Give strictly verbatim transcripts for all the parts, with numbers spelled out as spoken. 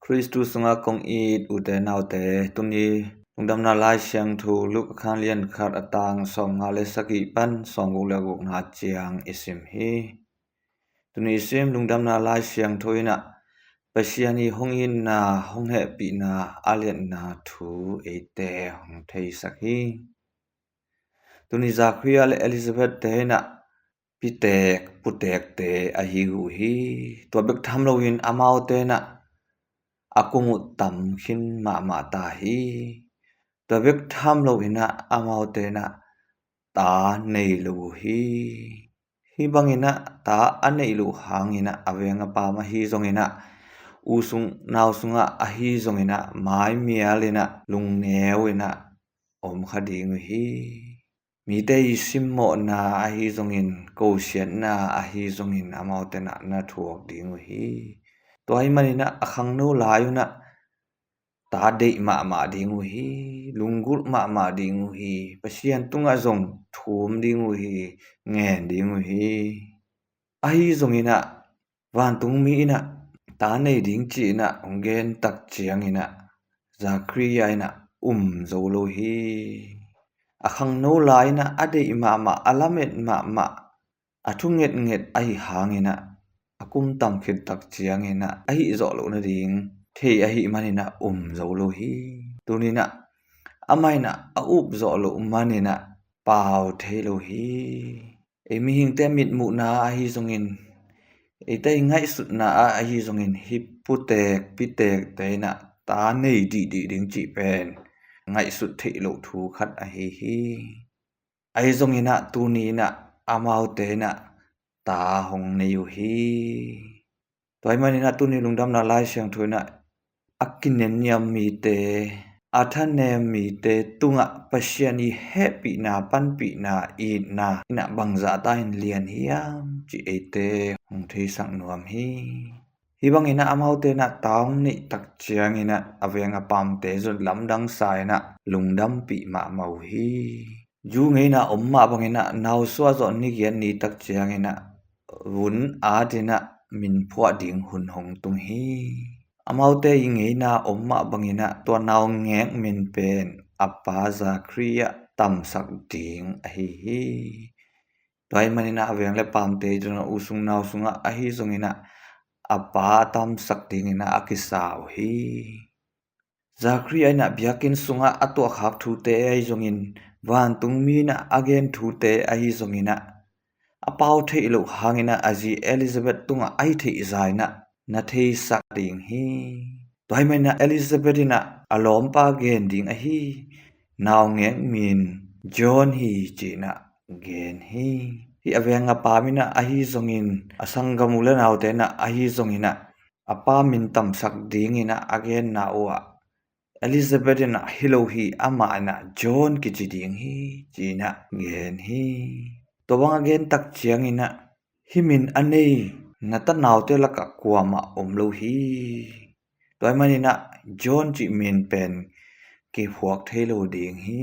Khristu sungah kong it ute naute, tuni Lungdamna Lai Siangtho Luka khan lian khat a tang sawmnga le sagih pan sawmguk le gukna ciang i sim hi. Tuni i sim Lungdamna Lai Siangtho in ah Pasian i hong itna, hong hehpihna a liatna thu eite hong theisak hi. Tuni Zakaria le Elizabeth te in ah pitek putekte ahi uh hi. Tua bek tham loin amaute in ah a kung uh tam khin mahmah ta hi. Tua bek tham loin ah amaute in ah ta nei lo uh hi. Hih bangin ah ta a neih loh hangin ah a veng a paam ahi zongin ah, u sung nau sungah ahi zongin ah, maimial in ah, lungneu in ah om kha ding uh hi. Mite i simmawhna ahi zongin, kosiatna ahi zongin amaute in ah na thuak ding uh hi. Tua ahih manin ah a khangno lai un ah ta deih mahmah ding uh hi, lunggulh mahmah ding uh hi, Pasian tungah zong thum ding uh hi, ngen ding uh hi. Ahi zongin ah vantungmi in ah ta nei ding ci-in ah hong gen tak ciangin ah Zakaria in ah um zo lo hi. A khangno lai in ah a deih mahmah, a lamet mahmah, a thu ngetnget ahi hangin ah a kum tam khit tak ciangin ah a hih zawh loh nading thei ahih manin ah um zo lo hi. Tunin ah amah in ah a up zawh loh manin ah pau thei lo hi. Ei mihingte mitmuhna ahi zongin, eite i ngaihsutna ah ahi zongin, hih putek pitekte in ah ta nei dihdih ding cih pen ngaihsut theih loh thu khat ahi hi. Ahi zongin ah tuni in ah amaute in ah ta hong nei uh hi. Tua ahih manin ah tuni Lungdamna Lai Siangtho in ah a kinenniam mite, a thanem mite tungah Pasian i hehpihna, panpihna, itna in ah bangzah ta in lian hiam cih eite hong theisak nuam hi. Hih bangin ah amaute in ah ta hong neih tak ciangin ah a veng a paamte zong lamdang sa in ah lungdampih mahmah uh hi. Zu ngeina om mah bangin ah nausuah zawh ni giat ni tak ciangin ah vun at in ah min phuah ding hun hong tung hi. Amaute i ngeina om mah bangin ah tua naungek min pen a pa Zakaria tamsak ding ahi hi. Tua ahih manin ah a veng le paamte zong ah u sung nau sungah ahi zongin ah a pa a tamsak dingin ah a kisa uh hi. Zakaria in ah biakinn sungah a tuahkhak thute ahi zongin, vantungmi in ah a gen thute ahi zongin ah a pau theih loh hangin ah a zi Elizabeth tungah a hih theih zah in ah na theisak ding hi. Tua ahih manin ah Elizabeth in ah a lawmpa gen ding ahi naungek min John hi ci-in ah gen hi. Hih a veng a paam in ah ahi zongin, a sanggam u le naute in ah ahi zongin ah a pa min tamsak dingin ah a genna uh ah Elizabeth in ah hi lo hi, amah in ah John kici ding hi ci-in ah gen hi. Tua bang a gen tak ciangin ah hih min a nei na tanaute lakah kuamah om lo hi. Tua ahih manin ah John cih min pen kiphuak thei lo ding hi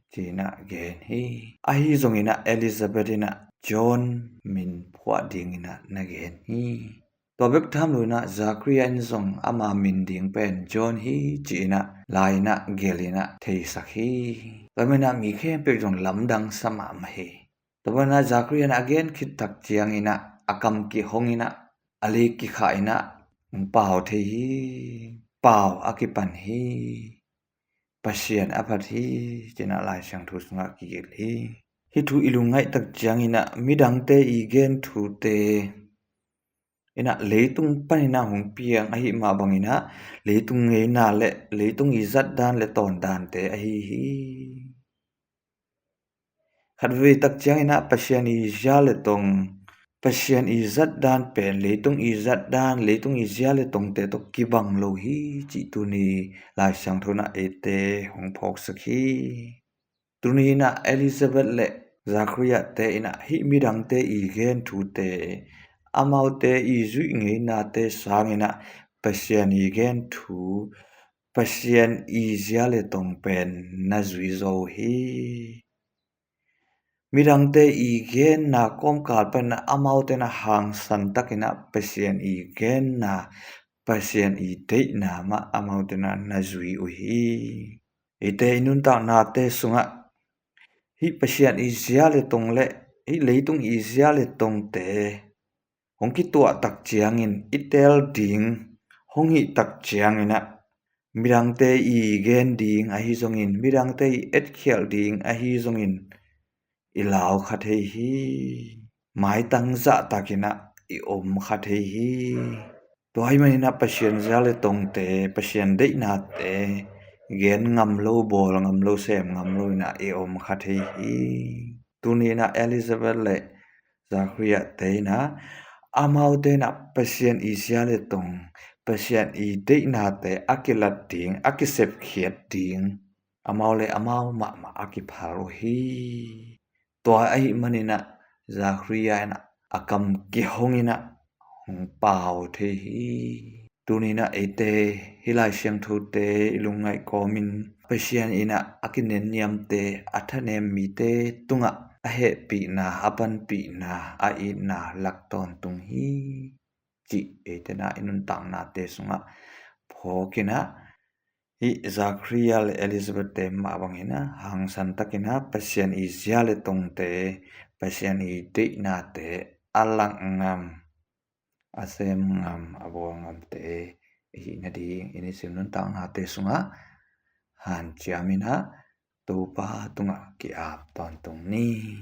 ci-in ah gen hi. Ahi zongin ah Elizabeth in ah John min phuah dingin ah na gen hi. Tua bek tham loin ah Zakaria in zong ama min ding pen John hi ci-in ah lai in ah gelh in ah theisak hi. Tua ahih manin ah mi khempeuh zong lamdang sa mahmah hi. Tua ahih manin ah Zakaria in ah a gen khit tak ciangin ah a kam kihong in ah a lei kikhah in ah pau thei hi. Pau a kipan hi. Pasian a phat hi ci-in ah Lai Siangtho sungah kigelh hi. Hih thu i lungngaih tak ciangin ah midangte i gen thute in ah leitung panin ah hong piang ahih mah bangin ah leitung ngeina le leitung i zatdan le tawndante ahi hi. Khat veivei tak ciangin ah Pasian i zia le tong, Pasian i zatdan pen leitung i zatdan, leitung i zia le tongte tawh kibang lo hi cih tuni Lai Siangtho in ah eite hong phawksak hi. Tuni in ah Elizabeth le Zakaria te in ah hih midangte i gen thute, amaute i zuih ngeinate sangin ah Pasian i gen thu, Pasian i zia le tong pen na zui zo hi. Midangte i genna kawmkal pan ah amaute in ah hangsan takin ah Pasian i genna Pasian i deihna mah amaute na na zui uh hi. Eite i nuntaknate sungah hih Pasian i zia le tong le hih leitung i zia le tongte hong kituah tak ciangin i teel ding hong hih tak ciangin ah midangte i gen ding ahi zongin midangte i etkhialh ding ahi zongin i lau kha thei hi. Maitang zahtakin ah i om kha thei hi. Tua ahih manin ah Pasian zia le tongte Pasian deihnate gen ngam lo bawl ngam lo sem ngam lo in ah i om kha thei hi. Tuni in ah Elizabeth le Zachariah te in ah amaute in ah Pasian i zia le tong Pasian i deihnate a kilat ding a kisepkhiat ding amau le amau mahmah a kiphal uh hi. Tua ahih manin ah Zachariah in ah a kam kihong in ah hong pau thei hi. Tuni in ah eite hih Lai Siangthote i lungngaih kawmin Pasian in ah a kinenniamte a thanem mite tungah a hehpihna a panpihna a itna lak tawntung hi. Cih eite na i nuntaknate sungah phawk in ah hih Zachariah le Elizabeth te mah bangin ah hangsan takin ah Pasian i zia le tongte Pasian i deihnate a lak ngam a sem ngam a bawl ngamte i hih nading i nisim nuntaknate sungah hanciam in ah Topa tungah ki-ap tawntung ni.